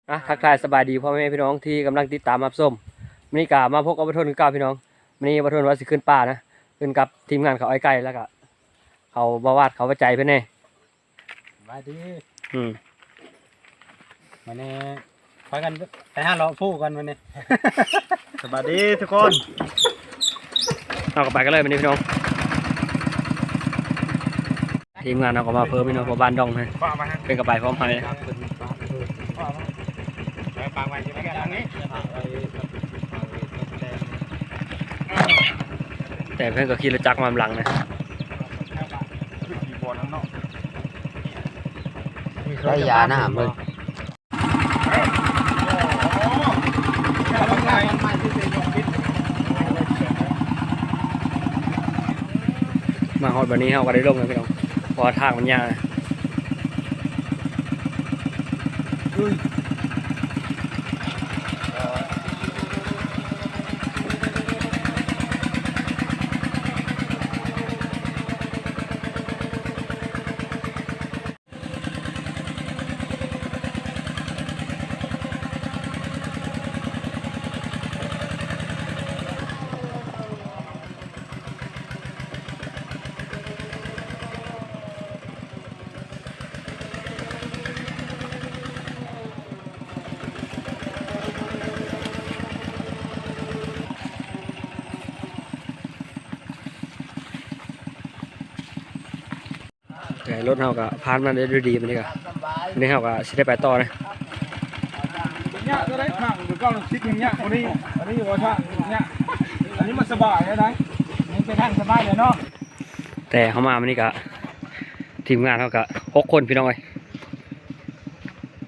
ອ່ະ ທັກທາຍສະບາຍດີພໍ່ແມ່ພີ່ນ້ອງທີ່ກຳລັງຕິດຕາມຮັບຊົມ. ມື້ນີ້ກະມາພົບກັບບ່າວທົນຄືເກົ່າພີ່ນ້ອງ. ມື້ນີ້ບ່າວທົນວ່າຊິຂຶ້ນປ່ານະ ຂຶ້ນກັບທີມງານເຂົາອ້າຍໄກ່ ແລ້ວກະເຂົາບ່າວວາດ ເຂົາບ່າວໃຈເພິ່ນແດ່. ສະບາຍດີ. ອືມ ມື້ນີ້ພາກັນໄປຫາເລາະພູກ່ອນມື້ນີ້. ສະບາຍດີທຸກຄົນ. ເຮົາກໍໄປກັນເລີຍມື້ນີ້ພີ່ນ້ອງ. ທີມງານເຮົາກໍມາເພີ່ມພີ່ນ້ອງ ເພາະບ້ານດອງເພິ່ນ ເພິ່ນກໍໄປພ້ອມເຮົາ. ແຕ່ເພິ່ນກໍຂີ່ລົດຈັກມານຳຫຼັງນະ. ໄດ້ຢານ້ຳເບິ່ງ. ມາຮອດບ່ອນນີ້ເຮົາກໍໄດ້ລົງແລ້ວພີ່ນ້ອງ ເພາະວ່າທາງມັນຍາກ. ແຕ່ລົດເຮົາກໍຜ່ານມາໄດ້ດ້ວຍດີ. ມື້ນີ້ກໍ ມື້ນີ້ເຮົາກໍຊິໄດ້ໄປຕໍ່ນະ. ຍາກກໍໄດ້ທາງຄືເກົ່າ ຊິດຍັງຍາກກວ່ານີ້. ອັນນີ້ບໍ່ຍາກ ອັນນີ້ມັນສະບາຍແລ້ວໄດ໋. ນີ້ເປັນທາງສະບາຍແລ້ວເນາະ. ແຕ່ເຮົາມາມື້ນີ້ກໍ ທີມງານເຮົາກໍຫົກຄົນພີ່ນ້ອງເອີຍ.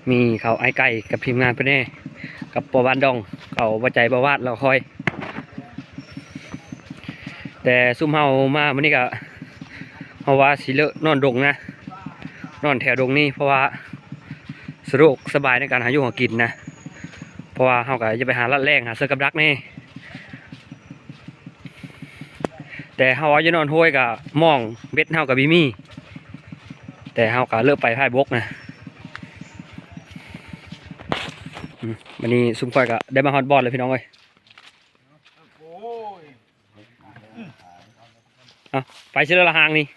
ມີເຂົາອ້າຍໄກ່ກັບທີມງານເພິ່ນແດ່ ກັບພໍ່ບ້ານດອງ ເຂົາບໍ່ໃຈບໍ່ວາດ ລາວຄອຍ. ແຕ່ຊຸມເຮົາມາມື້ນີ້ກະ ເຮົາວ່າຊິເລີກນອນດົງນະ ນອນແຖວດົງນີ້ ເພາະວ່າສະດວກສະບາຍໃນການຫາຢູ່ຫາກິນນະ. ເພາະວ່າເຮົາກະຈະໄປຫາລັດແລ່ງ ຫາເສືອກັບດັກແດ່. ແຕ່ເຮົາວ່າຢູ່ນອນຫ້ວຍກະ ມອງເບັດເຮົາກະບໍ່ມີ ແຕ່ເຮົາກະເລີກໄປພາຍບົກນະ. ອືມ ບັດນີ້ຊຸມຂ້ອຍກະໄດ້ມາຮອດບ່ອນແລ້ວພີ່ນ້ອງເອີຍ. ເອົາ ໄປຊິແລ້ວລະຫາງນີ້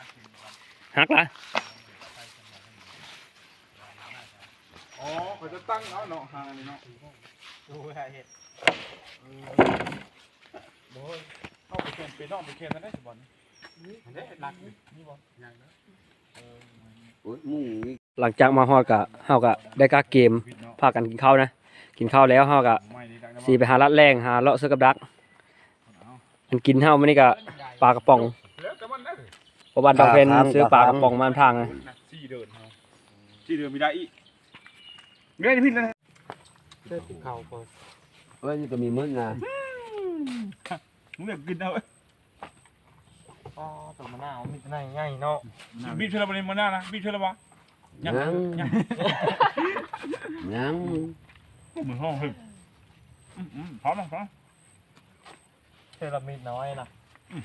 ຫັກລະ. ອໍ ເຂົາຈະຕັ້ງເອົາເນາະ ຫາງອັນນີ້ເນາະ. ໂອ້ຍ ເຮົາໄປແຂ່ງເປນອກ ໄປແຂ່ງກັນໄດ້ສະບອນນີ້. ອັນເດ້ຫຼັກນີ້ ນີ້ບໍ່? ຍັງເດີ. ເອີ ໂອ້ຍ ໝູ່ນີ້. ຫຼັງຈາກມາຮອດກະ ເຮົາກະໄດ້ກະກຽມພາກັນກິນເຂົ້ານະ. ກິນເຂົ້າແລ້ວເຮົາກະຊິໄປຫາລັດແລ່ງ ຫາເລາະເສືອກັບດັກ. ອັນກິນເຮົາມື້ນີ້ກະປາກະປ໋ອງ ເພາະວ່າດອກເພັນຊື້ປາກະປ໋ອງມານຳທາງນະ. ສີ່ເດືອນ ສີ່ເດືອນມີໄດ້ອີກ. ເມື່ອຍພິດແລ້ວ ເຈົ້າກິນເຂົ້າກ່ອນ. ເອີຍ ນີ້ກໍມີມື້ນະ. ມຶງເລືອກກິນເອົາ. ອໍ ໂຕມະນາວມີແຕ່ໃຫຍ່ເນາະ. ບີບເທື່ອລະບໍ່ນີ້ມະນາວນະ ບີບເທື່ອລະບໍ່? ຍັງ ຍັງ ຍັງ ມື້ຮ້ອນເຮີ້ຍ. ອືມ ອືມ ພໍລະ ພໍລະ. ເທື່ອລະມິດນ້ອຍນະ. ອືມ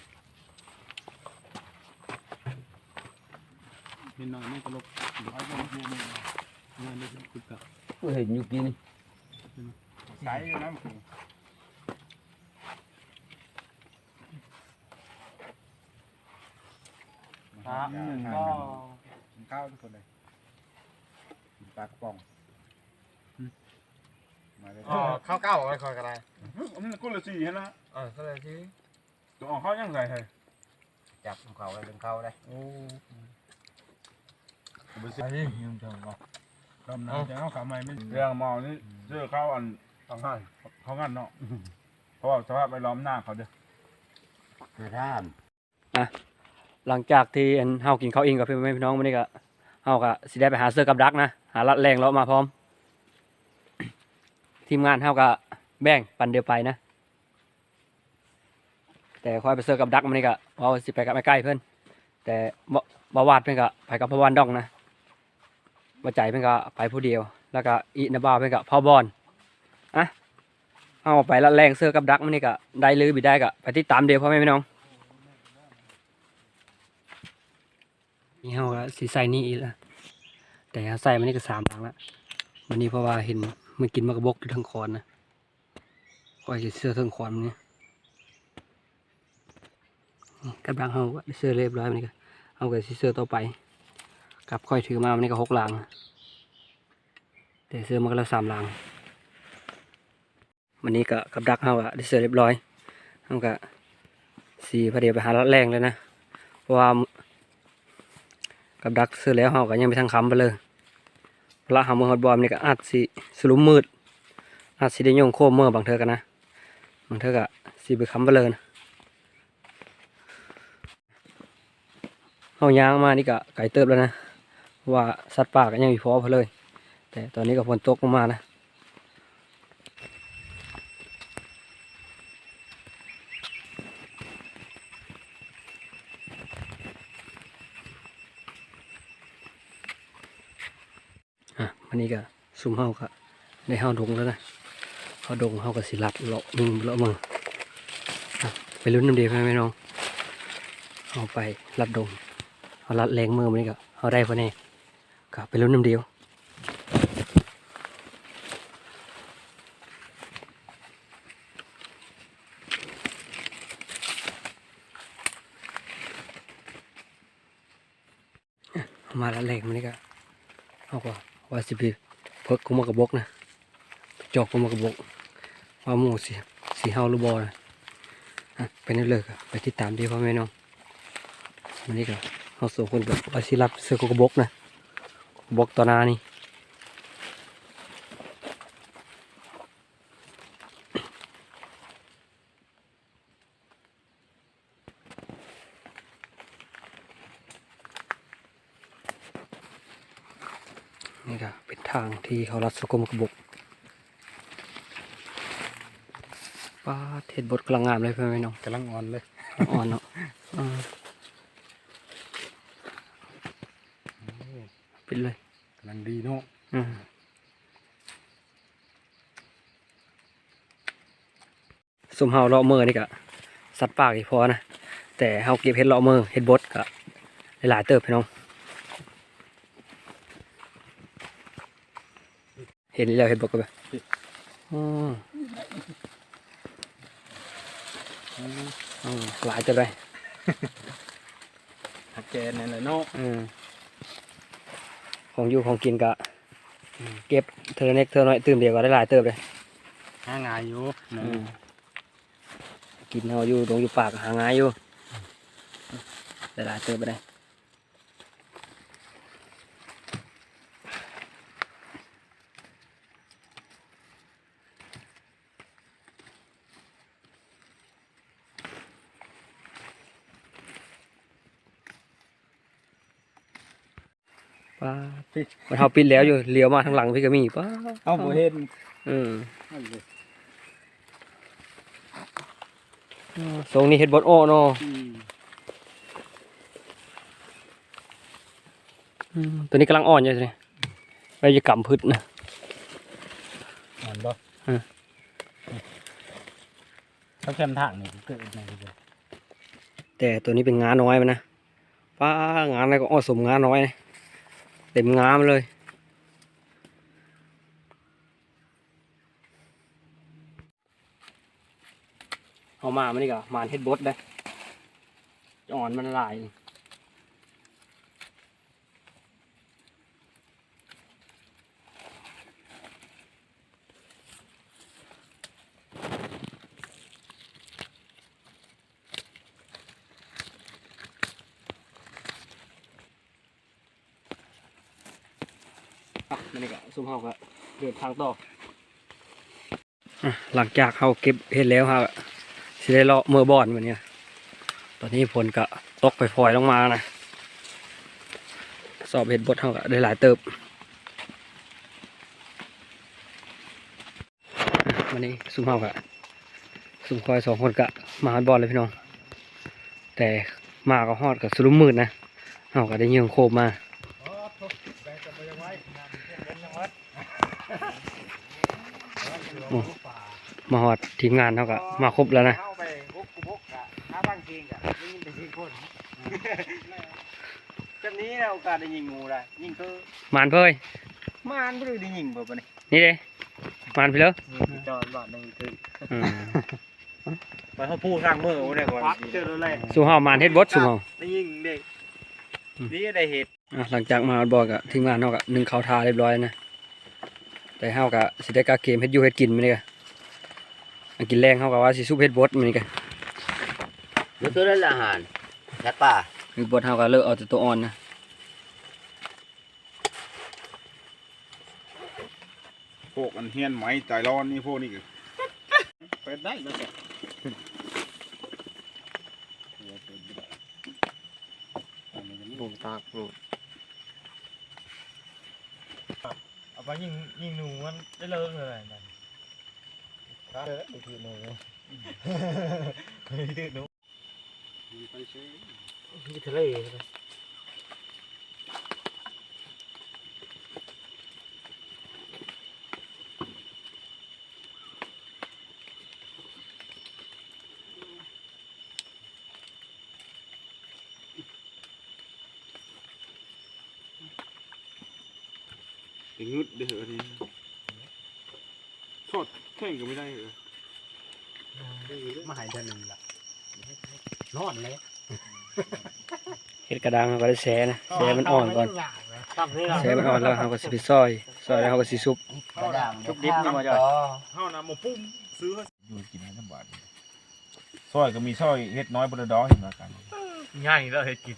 ມິດນ້ອຍນີ້ກໍລົບ ເຫັນຢູ່ກິນ ໃສຢູ່ນຳ. ມາຫາ ກິນເຂົ້າທຸກຄົນເລີຍ ກິນປາກະປ໋ອງ. ອືມ ມາເລີຍ. ອໍ ເຂົ້າເກົ່າໄວ້ຂ້ອຍກໍໄດ້. ອືມ ຄົນລະສີຫັ້ນນະ. ເອີ ຄົນລະສີ. ຕົວເອົາເຂົ້າຍັງໃສ່ໃຫ້ ຈັບເຂົ້າໄວ້ ເບິ່ງເຂົ້າໄດ້. ໂອ້ ບໍ່ໃສ່. ດຳນາຈະເອົາເຂົ້າໃໝ່ ເລື່ອງເມົານີ້ ອືມ ຊື້ເຂົ້າອັນ ເຂົ້າງານ ເຂົ້າງານເນາະ. ອືມ ເພາະວ່າສະພາບແວດລ້ອມໜ້າເຂົາເດີ. ມາຖາມ ອ່ະ ຫຼັງຈາກທີ່ອັນເຮົາກິນເຂົ້າອີ່ມກັບພີ່ແມ່ພີ່ນ້ອງມື້ນີ້ກະ ເຮົາກະຊິໄດ້ໄປຫາເສືອກັບດັກນະ ຫາລັດແລ່ງເລາະມາພ້ອມ. ທີມງານເຮົາກະແບ່ງປັນດຽວໄປນະ. ແຕ່ຂ້ອຍໄປເສືອກັບດັກມື້ນີ້ກະ ເວົ້າຊິໄປກັບອ້າຍໄກ່ເພິ່ນ ແຕ່ ບໍ່ ບ່າວວາດເພິ່ນກະໄປກັບພໍ່ບ້ານດອງນະ. ບໍ່ໃຈເພິ່ນກໍໄປຜູ້ດຽວ ແລ້ວກໍອີກນ້າບ່າວເພິ່ນກໍເຝົ້າບ່ອນ. ອ່ະ ເຮົາໄປລັດແລ່ງເສືອກັບດັກມື້ນີ້ກໍໄດ້ຫຼືບໍ່ໄດ້ກໍໄປຕິດຕາມເດີ້ ພໍ່ແມ່ພີ່ນ້ອງ. ນີ້ເຮົາກໍຊິໃສ່ນີ້ອີກລະ ແຕ່ເຮົາໃສ່ມານີ້ກໍສາມຫຼັງລະ. ມື້ນີ້ເພາະວ່າເຫັນ ມັນກິນໝາກກະບົກຢູ່ເທິງຂອນນະ. ຂ້ອຍຊິເຊື່ອເທິງຂອນມັນນີ້. ນີ້ ກັບດັກເຮົາກໍໄດ້ເຊື່ອຮຽບຮ້ອຍ ບາດນີ້ກໍ ເຮົາກໍຊິເຊື່ອຕໍ່ໄປ. ກັບຂ້ອຍຖືມາ ບາດນີ້ກໍຫົກຫຼັງ ແຕ່ເຊື່ອມາກໍລະສາມຫຼັງ. ບາດນີ້ກໍກັບດັກເຮົາກໍໄດ້ເຊື່ອຮຽບຮ້ອຍ ເຮົາກໍຊິພາດຽວໄປຫາລັດແລ່ງເລີຍນະ ເພາະວ່າກັບດັກເຊື່ອແລ້ວ ເຮົາກໍຍັງໄປທາງຄຳໄປເລີຍ. ເວລາເຮົາເມືອຮອດບ່ອນນີ້ກໍອາດຊິຊຸມມືດ ອາດຊິໄດ້ໂຍງໂຄ້ງເມືອບາງເທື່ອກໍນະ ບາງເທື່ອກໍຊິໄປຄຳໄປເລີຍນະ. ເຮົາຍ່າງມານີ້ກະໄກເຕີບແລ້ວນະ ເພາະວ່າສັດປ່າກະຍັງບໍ່ພໍເພິ່ນເລີຍ ແຕ່ຕອນນີ້ກະຝົນຕົກລົງມານະ. ອາ ບາດນີ້ກະຊຸມເຮົາກະໄດ້ຮອດດົງແລ້ວນະ ຮອດດົງເຮົາກະຊິລັດເລາະເບິ່ງ ເລາະເບິ່ງ. ອາ ໄປລຸ້ນນຳເດ ພໍ່ແມ່ພີ່ນ້ອງ ເຮົາໄປລັດດົງ ເຮົາລັດແລ່ງເມືອ ບາດນີ້ກະເຮົາໄດ້ບໍ່ແນ່ ກະໄປລຸ້ນນຳເດ. ມາລັດແລ່ງມື້ນີ້ກະ ເຮົາກໍວ່າຊິໄປເພິກກົກໝາກກະບົກນະ ໄປຈອກກົກໝາກກະບົກ ວ່າໝູ່ຊິ ຊິເຫົ່າຫຼືບໍ່ນະ. ອະ ເປັນແນວໃດກະໄປຕິດຕາມເດີພໍ່ແມ່ນ້ອງ. ມື້ນີ້ກະເຮົາສອງຄົນກະວ່າຊິລັດເຊື່ອກົກໝາກກະບົກນະ ກົກໝາກກະບົກຕໍ່ໜ້ານີ້. ນີ້ກະເປັນທາງທີ່ເຂົາລັດຊະກົມກະບົກ. ປາດ ເຫັດບົດກຳລັງງາມເລີຍ ພໍ່ແມ່ພີ່ນ້ອງ ກຳລັງອ່ອນເລີຍ ອ່ອນເນາະ. ເອີ ປິດເລີຍ ກຳລັງດີເນາະ. ອື ຊຸມເຮົາເລາະເມືອນີ້ກະສັດປ່າກະພໍນະ ແຕ່ເຮົາເກັບເຫັດເລາະເມືອ ເຫັດບົດກະຫຼາຍເຕີບພີ່ນ້ອງ. ເຫັນແລ້ວເຫັດບົດກະແບບ ອື ອື ຫຼາຍເຕີບເລີຍ ຫາແກ່ນນັ້ນແຫຼະເນາະ. ອື ຂອງຢູ່ຂອງກິນກະ ອື ເກັບເທື່ອເລັກເທື່ອນ້ອຍ ຕື່ມດຽວກະໄດ້ຫຼາຍເຕີບເລີຍ ຫາງ່າຍຢູ່. ອື ກິນເຮົາຢູ່ດົງຢູ່ປ່າກະຫາງ່າຍຢູ່ ໄດ້ຫຼາຍເຕີບໄດ້. ປາດ ເຮົາປິດແລ້ວຢູ່ ຫຼຽວມາທາງຫຼັງພີ້ກະມີ. ປາດ ເຮົາບໍ່ເຫັນ. ເອີ ນັ້ນເລີຍ ເອີ ຊົງນີ້ເຫັດບົດອອກເນາະ. ອື ອື ໂຕນີ້ກຳລັງອ່ອນຢູ່ໂຕນີ້ ໄວ້ຈະກຳພືດນະ. ອ່ອນບໍ່? ເອີ ເຂົາແຄມທາງນີ້ເກີດໃນ ແຕ່ໂຕນີ້ເປັນງານ້ອຍມັນນະ. ປ້າ ງານ້ອຍກະອອກ ສົມງານ້ອຍ ເຕັມງາມເລີຍ. ເຮົາມາມື້ນີ້ກະໝານເຫັດບົດເດ້ ຈະອ່ອນມັນຫຼາຍ. ອ່ະ ມື້ນີ້ກະຊຸມເຮົາກະເດີນທາງຕໍ່. ອ່ະ ຫຼັງຈາກເຮົາເກັບເຫັດແລ້ວ ເຮົາກະຊິໄດ້ເລາະເມືອບ່ອນບາດນີ້. ຕອນນີ້ຝົນກະຕົກຝອຍໆລົງມານະ ສອບເຫັດບົດເຮົາກະໄດ້ຫຼາຍເຕີບ. ມື້ນີ້ຊຸມເຮົາກະ ຊຸມຂ້ອຍສອງຄົນກະມາຮອດບ່ອນແລ້ວພີ່ນ້ອງ ແຕ່ມາກະຮອດກະຊຸລຸມມືດນະ ເຮົາກະໄດ້ຍິງໂຄບມາ. ໂອ້ ມາຮອດທີມງານເຮົາກະມາຄົບແລ້ວນະ. ແບບນີ້ແຫຼະໂອກາດໄດ້ຍິງໝູໄດ໋ ຍິງຄື ໝານເພີຍ ໝານບໍ່ໄດ້ຍິງບໍ່ປານນີ້. ນີ້ເດ້ ມານພີ້ເດີ ອືມ ຈອດບາດໜຶ່ງຖືກ ອືມ ໄປເຮົາຜູ້ທາງເມືອໂອ້ ໄດ້ກ່ອນ ປັກເຈີໂລດແຫຼະ ສູ່ເຮົາມານເຮັດບົດສູ່ເຮົາ ໄດ້ຍິງເດ້ ອືມ ນີ້ໄດ້ເຮັດ ອ່ະ ຫຼັງຈາກມາຮອດບໍ່ກໍທີມງານເຮົາກໍໜຶ້ງເຂົ້າຖ້າຮຽບຮ້ອຍນະ ແຕ່ເຮົາກໍຊິໄດ້ກະກຽມເຮັດຢູ່ເຮັດກິນມື້ນີ້ກະ ອັນກິນແລງເຮົາກໍວ່າຊິສຸບເຮັດບົດມື້ນີ້ກະ ແລ້ວຕົວນັ້ນລະອາຫານສັດປ່າ ເຮັດບົດເຮົາກໍເລີກເອົາແຕ່ຕົວອ່ອນນະ. ພວກອັນຮຽນໄໝຕາຍຮ້ອນນີ້ ພວກນີ້ກໍເປີດໄດ້ແລ້ວ ບໍ່ຕາກໂລດ ເອົາໄປຍິງ ຍິງໜູມັນໄດ້ເລີກເລີຍນັ້ນ ຕາຍແລ້ວ ໄປຖືໜູ ໄປຖືໜູ. ມັນໄປເຊີຍ ຢູ່ທະເລ. ໄປງຶດເດີອັນນີ້ ສອດແຂ້ງກໍບໍ່ໄດ້ເອີ ມາໃຫ້ເທື່ອໜຶ່ງລະ ນອນເລີຍ ເຮັດກະດ້າງເຮົາກໍໄດ້ແຊ່ນະ ແຊ່ມັນອ່ອນກ່ອນ ແຊ່ມັນອ່ອນແລ້ວເຮົາກໍຊິໄປຊອຍ ຊອຍແລ້ວເຮົາກໍຊິສຸບ ກະດ້າງສຸບດິບນີ້ບໍ່ຈ້ອຍ ເຮົານະບໍ່ປຸ້ມຊື້ ຢູ່ກິນໃຫ້ລຳບາກ ຊອຍກໍມີຊອຍເຮັດນ້ອຍບໍ່ໄດ້ດອກ ເຫັນວ່າກັນ ໃຫຍ່ແລ້ວເຮັດກິນ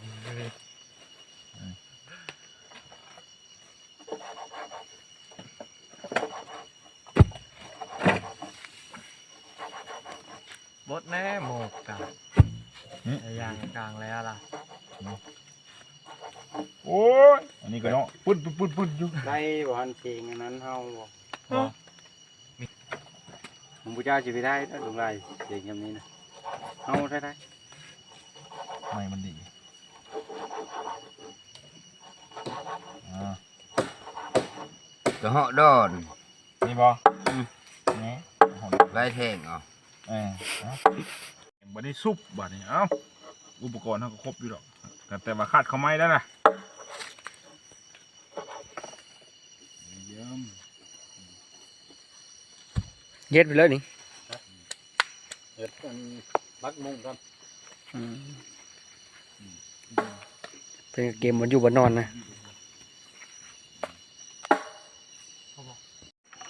ບົດແນ່ໝົກກະ ຫຶ ຢ່າງກາງແລ້ວລະ ໂອ້ຍ ອັນນີ້ກໍເນາະ ປຶດໆໆໆຢູ່ ໄດ້ບໍ່ຫັ້ນ ເພງອັນນັ້ນເຮົາບໍ່ ບໍ່ ຂອງພະເຈົ້າຊິໄປໄດ້ເດີ ລຸງຫຼາຍ ເພງຍາມນີ້ນະ ເຮົາໄດ້ໄດ້ ໄມ້ມັນດີ ອ່າ ກະເຫາະດອນ ນີ້ບໍ່ ອືມ ນີ້ ລາຍແທ່ງເອົາ ເອີ ເອົາ ບັດນີ້ສຸບ ບັດນີ້ ເອົາ ອຸປະກອນເຮົາກໍຄົບຢູ່ດອກ ກໍແຕ່ວ່າຂາດເຂົ້າໄມ້ແລ້ວນະ ເຮັດໄປເລີຍນີ້ ເຮັດອັນປັກມຸງກ່ອນ ອືມ ເປັນເກມບໍ່ຢູ່ບໍ່ນອນນະ.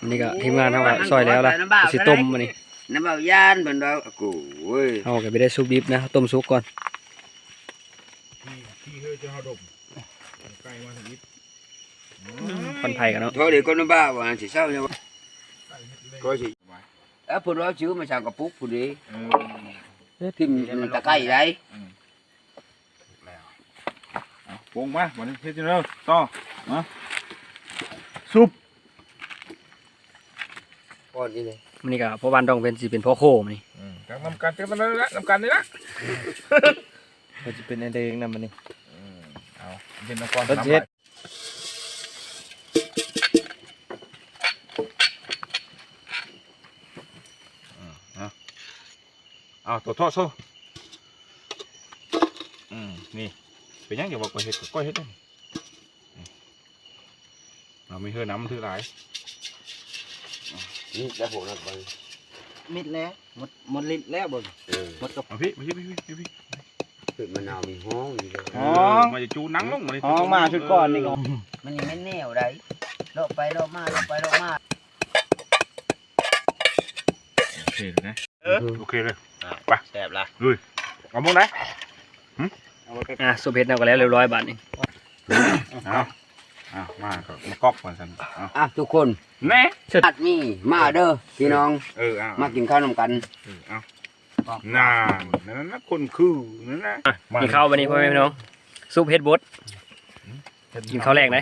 ນີ້ກໍທີມງານເຮົາກໍຊອຍແລ້ວລະ ຊິຕົ້ມອັນນີ້ ນ້ຳເບົາຢ້ານເພິ່ນວ່າ ໂອ້ຍ ເຮົາກໍໄປໄດ້ສຸກດິບນະ ຕົ້ມສຸກກ່ອນ ທີ່ ທີ່ເຮີຈະເຮົາດົມ ໄກ່ມາທາງອີກ ຄວັນໄຟກັນເນາະ ໂທດເດ້ ຄົນນ້ຳເບົາວ່າຊິເຊົາຍັງ ກໍຊິ ເອີ ເພິ່ນວ່າຊື້ມາສາມກະປຸກພຸ້ນເດ້ ເອີ ຖິ້ມຕະໄຄໄດ້ ອືມ ແລ້ວ ເອົາ ປົງມາ ບັດນີ້ເຮັດຈັ່ງໃດຕໍ່ ມາ ສຸບ ກ່ອນອີກເດ້ ມື້ນີ້ກໍພໍ່ບ້ານດອງເວັນຊິເປັນພໍ່ໂຄມື້ນີ້ ອືມ ຕັກນຳກັນ ຕັກນຳກັນນີ້ລະ ນຳກັນນີ້ລະ ເພິ່ນຊິເປັນອັນໃດນຳມື້ນີ້ ອືມ ເອົາ ເປັນນຳກ່ອນ ເພິ່ນຊິເຮັດ ອືມ ເອົາ ເອົາ ຕົວເທາະໂຊ ອືມ ນີ້ ເປັນຫຍັງຈະວ່າຂ້ອຍເຮັດ ຂ້ອຍເຮັດເດ້ ອືມ ເອົາ ມີເຮີນຳ ມັນຖືຫຼາຍ ມິດແລ້ວພວກນັ້ນໄປ ມິດແລ້ວ ໝົດ ໝົດລິດແລ້ວເບິ່ງ ເອີ ໝົດກະ ເອົາພີ້ ພີ້ ພີ້ ພີ້ ພີ້ ພືດມະນາວມີຫ້ອງຢູ່ເດີ ຫ້ອງ ມາຈະຈູນັ່ງລົງ ຫ້ອງມາຊຸດກ່ອນນີ້ກໍ ມັນຍັງແມ່ນແນວໃດ ເລາະໄປເລາະມາ ເລາະໄປເລາະມາ ໂອເຄເລີຍນະ ເອີ ໂອເຄເລີຍ ອ່າ ໄປ ແຊບລະ ລຸຍ ເອົາໝົດໄດ ຫຶ ອ່າ ສຸບເຫັດເຮົາກໍແລ້ວຮຽບຮ້ອຍບາດນີ້ ເອົາ ເອົາ ມາກໍມາກອກກ່ອນຊັ້ນ ເອົາ ອ່ະ ທຸກຄົນ ແນ່ ອັດນີ້ ມາເດີພີ່ນ້ອງ ເອີ ເອົາ ມາກິນເຂົ້ານຳກັນ ເອີ ເອົາ ນັ້ນ ນັ້ນນະ ຄົນຄືນັ້ນນະ ກິນເຂົ້າບັດນີ້ພໍ່ແມ່ພີ່ນ້ອງ ສຸບເຫັດບົດ ກິນເຂົ້າແລງເດ້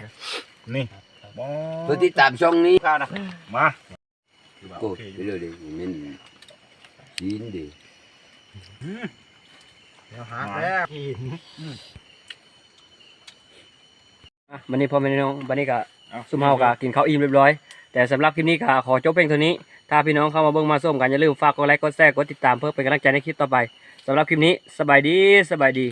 ນີ້ ເພື່ອຕິດຕາມຊ່ອງນີ້ ມາ ໂກດໄປເລີຍເດ້ ແມ່ນຊີ້ນເດ້ ອືມ ແນວຫາແລ້ວ ອ່ະ ບັດນີ້ພໍ່ແມ່ພີ່ນ້ອງ ບັດນີ້ກະ ເອົ້າ ຊຸມເຮົາກະກິນເຂົ້າອີ່ມຮຽບຮ້ອຍ ແຕ່ສຳລັບຄລິບນີ້ກະຂໍຈົບພຽງເທົ່ານີ້ ຖ້າພີ່ນ້ອງເຂົ້າມາເບິ່ງມາຊົມກະຢ່າລືມຝາກກົດໄລ ກົດແຊ ກົດຕິດຕາມ ເພື່ອເປັນກຳລັງໃຈໃນຄລິບຕໍ່ໄປ ສຳລັບຄລິບນີ້ ສະບາຍດີ ສະບາຍດີ.